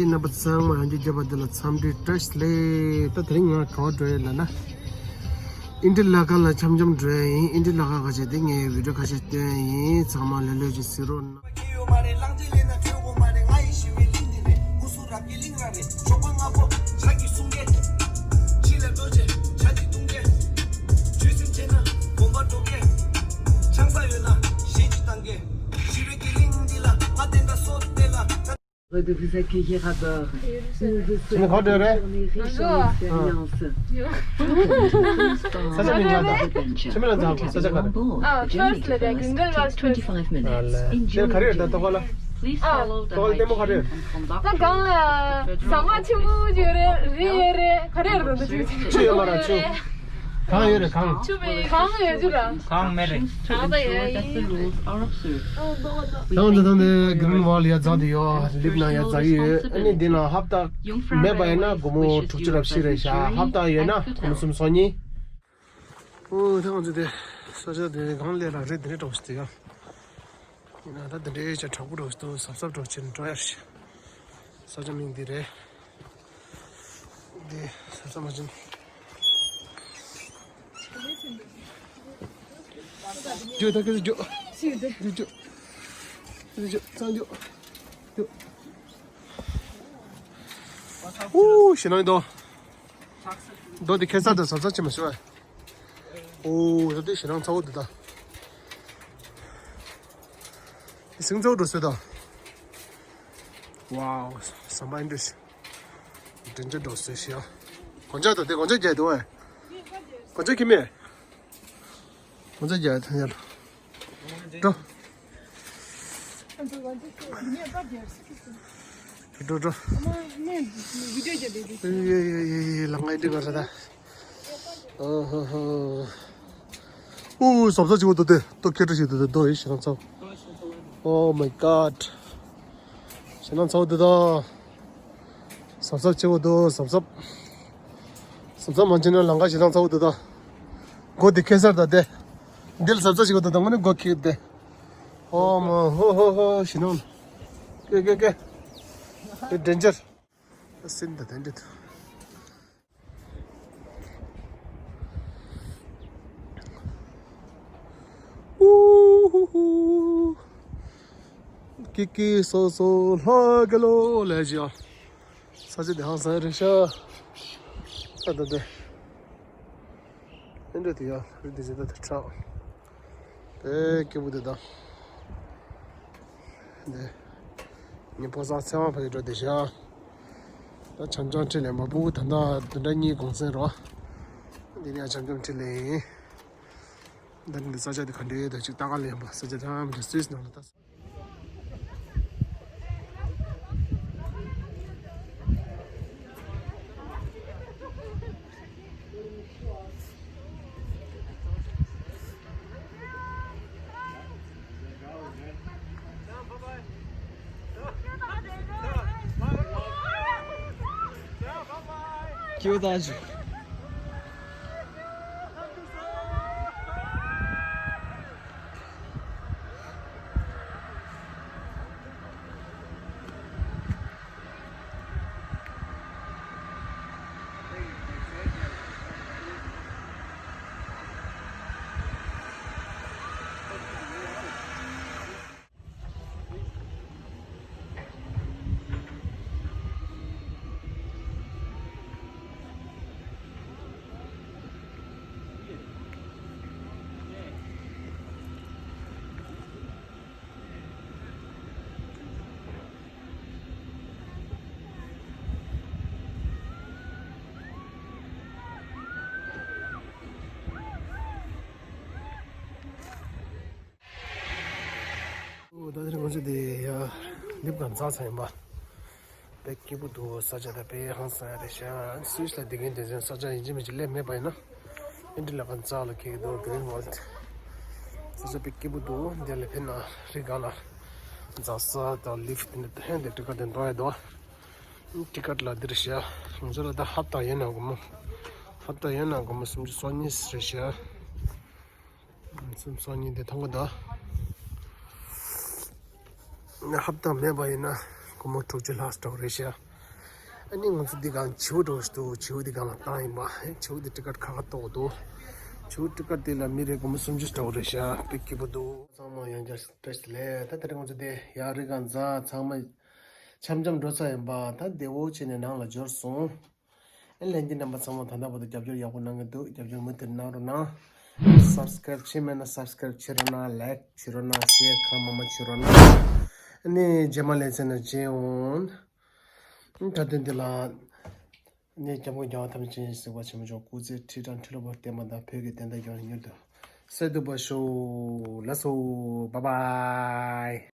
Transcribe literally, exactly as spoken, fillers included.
རྣམ་པ་ཚང་མ་ཡང་བསྐྱར་བརྒྱབ་པ་འདི་ལ་འཚམས་འདྲི་བཀྲ་ཤིས་བདེ་ལེགས། ད་དེ་རིང་ང་ག་པར་འགྲོ་ཡོད་ལབ་ན། ཨིན་ཏྲི་ལ་ཀ་ལ་འཆམ་འཆམ་འགྲོ་ཡ་ཡིན། ཨིན་ཏྲི་ལ་ཀ་ག་ཆེ་དེ་ངས་བི་ཌིའོ་ཁ་ཤས་སྟོན་ཡིན། ཚང་མ་ལྷོད་ལྷོད་ཅིག་གཟིགས་རོགས་གནང་། De vous accueillir à bord. Nous vous souhaitons une bonne journée riche en expériences. Welcome to Transport. Welcome on board Journey to First, twenty-five minutes. Enjoy your journey. Please follow the hygiene and conduct ད་གང་ལ་ཟ་མ་ཆེན་པོ་ཅིག་རེད། རེད་རེད། ག་རེ་རེད་འདུག་ཅིག་ཆུ་ཡོད་མ་རེད། ཆུ། གང་ཡོད་རེད། གང་། ཆུ་མེད། གང་ཡོད་རྒྱུ་ར། གང་མེད་རེད། གང་ད་ཡོད་ཡིན། ད་འདི་ད་འདི་གི་རིན་ཝལ་ཡ་ཛ་དེ་ཡོད། ལིབ་ན་ཡ་ཛ་ཡོད། ཨ་ནི་འདི་ན་ཧབ་ཏ་མེད་པ་ཡིན་ན་སྒོར་མོ་དྲུག་ཅུ་རེ་བཞི་རེད་ཤག་ཧབ་ཏ་ཡོད་ན་སྒོར་མོ་སུམ་ཅུ་སོ་གཉིས། ཨོ་ད་ང་ཚོ་དེ་ས་ཆ་དེ་གང་ལས་ལ་རེད། དེ་ནས་གྲོགས་ཤིག་དེ་ཡ། ཡིན་ན་ད་དེ་འདྲའི་ཆ་དྲག་པོ་འགྲོ་འདུག་གཟབ་གཟབ་འགྲོ་ཕྱིན་འགྲོ་ཡར་ཤི། ས་ཆ་མིང་འདི་རེད། འདི་ས་ཆ་མ་ཕྱིན། འགྱོ་ད་ག་འགྱོ། འགྱོ་འགྱོ། འགྱོ་གཙང་འགྱོ། འགྱོ། ཨོ་ཞེད་སྣང་འདུག་རྡོ་འདི་ཁེ་ས་དང་གཟབ་གཟབ་བྱེད་མ་ཤོག་ཨོ་ད་དེ་ཞེད་སྣང་ཚ་བོ་འདི་ད། སིང་ཚ་བོ་འགྲོ་སྲོལ་ད། ཝའོ། ཟམ་པ་ཨེ་འདྲ་ཞིག་དྲིན་ཅན་འགྲོ་སྲོལ་ཞིག་ཡ། གོན་ཆ་ད་དེ་གོན་ཆ་རྒྱག་འདུག་ཨེ། གོན་ཆ་ཁྱི་མེད། གོན་ཆ་རྒྱག་ཐང་ཡ་ལ། འགྲོ། འགྲོ་འགྲོ། ཡེ་ཡེ་ཡེ་ཡེ། ལ་ང་འདི་ག་ར་ད། ཨོ་ཧོ་ཧོ། ཨོ་གཟབ་གཟབ་བྱེད་དགོས་འདུག་དེ་ལྟོ་ཁེ་ཏོ་ཞིག་འདུག་དེ་ལྟོ་ཡེ་ཞེད་སྣང་ཚ་བོ། Oh my god། ཞེད་སྣང་ཚ་བོ་འདུག་ད། གཟབ་གཟབ་བྱེད་དགོས་འདུག་གཟབ་གཟབ། གཟབ་གཟབ་མ་བྱས་ན་ལམ་ཁ་ཞེད་སྣང་ཚ་བོ་འདུག་ད། མགོ་དེ་ཁེ་སར་ད་དེ། འདི་ལ་གཟབ་གཟབ་བྱེད་དགོས་འདུག་ད་དངོས་གནས་མགོ་ཁེ་དེ། ཨོ་མ་ཧོ་ཧོ་ཧོ་ཞེད་སྣང་། ཀེ་ཀེ་ཀེ། དེ་ཌེན་ཇར། སིན་ད་དེ་འདྲ་འདུག་ཨུ་ཧུ་ཧུ། ཀི་ཀི་སོ་སོ་ལྷ་ག་ལོ་ལས་བཞག་ས་ཆ་དེ་ཧང་སང་རེད་ཤག་ཨ་ད་དེ། ཨེ་འདྲ་དེ་ཡ་རི་དེ་ཇི་ད་དེ་ཁྲག་དེ་སྐྱིད་པོ་དེ་ད། དེ། ངའི་ཕོ་གསར་ཚེ་དབང་ཕ་གི་འགྲོ་དེ་ཤག་ད་འཆམ་འཆམ་ཁྲིད་ལེན་པ་བུ་ད་ལྟ་དུ་འདྲ་གཉིས་གུང་སེང་རོ། འདི་ནས་འཆམ་འཆམ་ཁྲིད་ལེན་ཡིན། ད་ནི་ས་ཆ་དེ་ག་འདྲ་ཡོད་ད་ཅིག་ལྟ་ག་ལེན་པ་ས་ཆ་ཐམས་ཅད་སུད་སི་ནང་ལ་ད། ཀྱེ་ད་ཞུ། ཨོ་ད་དེ་རིང་ང་ཚོ་དེ་ཡ་ལིབ་གང་ཚ་ཚ་ཡིན་པ། དཔེ་སྐྱིད་པོ་འདུག་ས་ཆ་ད་དཔེ་ཧང་སང་ཡ་རེད་ཤག་སུད་སི་ལ་བསྡད་མཁན་དེ་ཚོ་ས་ཆ་ཡིན་གཅིག་མིན་གཅིག་སླེབས་མེད་པ་ཡིན་ན། ཨིན་ཏི་ལ་གང་ཚ་ལ་ཁེལ་གི་འདུག་གི་རིང་བ། ས་ཆ་དཔེ་སྐྱིད་པོ་འདུག་འདི་ལ་ཕེབས་ན་རི་སྒང་ལ་འཛེག་ས་དང་ལིབ་དེ་འདྲ་ཧན་དེ་ཊི་ཀཊ་དེ་འདྲ་ཡོད་དོ། ཊི་ཀཊ་ལ་འདིར་བཞག་ང་ཚོ་ལ་ད་ཧབ་ཏ་ཡོད་ན་སྒོར་མོ། ཧབ་ཏ་ཡོད་ན་སྒོར་མོ་སུམ་ཅུ་སོ་གཉིས་རེད་བཞག་སུམ་ཅུ་སོ་གཉིས་དེ་མཐོང་གི་འདུག་ཧབ་ཏ་མེད་པ་ཡིན་ན་སྒོར་མོ་དྲུག་ཅུ་ལྷག་འགྲོ་གི་རེད་བཞག་ཨ་ནི་ང་ཚོ་འདི་གང་བྱིའུ་འགྲོ་ཞིག་འདུག་བྱིའུ་འདི་གང་ལ་བཏང་ཡིན་པ། བྱིའུ་འདི་ཊི་ཀེ་ཊི་ཁ་ཁ་ཏོག་འདུག་བྱིའུ་ཊི་ཀེ་ཊི་འདི་ལ་མི་རེ་སྒོར་མོ་སུམ་ཅུ་འདྲ་བོ་རེད་ཤག་དཔེ་སྐྱིད་པོ་འདུག་ཚང་མ་ཡང་བསྐྱར་བཀྲ་ཤིས་བདེ་ལེགས། ད་དེ་རིང་ང་ཚོ་དེ་ཡར་རི་སྒང་འཛེགས་ཚང་མ་འཆམ་འཆམ་འགྲོ་ཚར་ཡིན་པ། ད་བདེ་བོ་བྱས་ནས་ནང་ལ་འབྱོར་སོང་། ཨེ་ལྷན་རྒྱས་རྣམ་པ་ཚང་མ་ད་ལྟ་བར་དུ་རྒྱབ་སྐྱོར་ཡག་པོ་གནང་གི་འདུག་རྒྱབ་སྐྱོར་མུ་མཐུད་གནང་རོགས་གནང་། སབ་སི་ཀེ་རེབ་བྱས་མེད་ན་སབ་སི་ཀེ་རེབ་བྱེད་རོགས་གནང་། ལའིཀ་བྱེད་རོགས་གནང་། ཤེར་གང་མང་མང་བྱེད་རོགས་གནང་། ཨ་ནི་རྗེས་མ་ལེ་ཚན་ནང་མཇལ་འོང་། ད་དོན་འདི་ལ་ནི་སྐྱབས་མགོན་རྒྱལ་བ་ཐམས་ཅད་མཁྱེན་ཅིང་གཟིགས་པ་ཆེན་པོ་མཆོག་སྐུ་ཚེ་ཁྲི་ཕྲག་ཁྲི་ལོ་བར་བརྟན་པ་དང་། བོད་ཀྱི་བདེན་མཐའ་ཡོངས་མྱུར་དུ་གསལ་ཐུབ་པར་ཤོག་ལགས་སོ། བཱའི་བཱའི།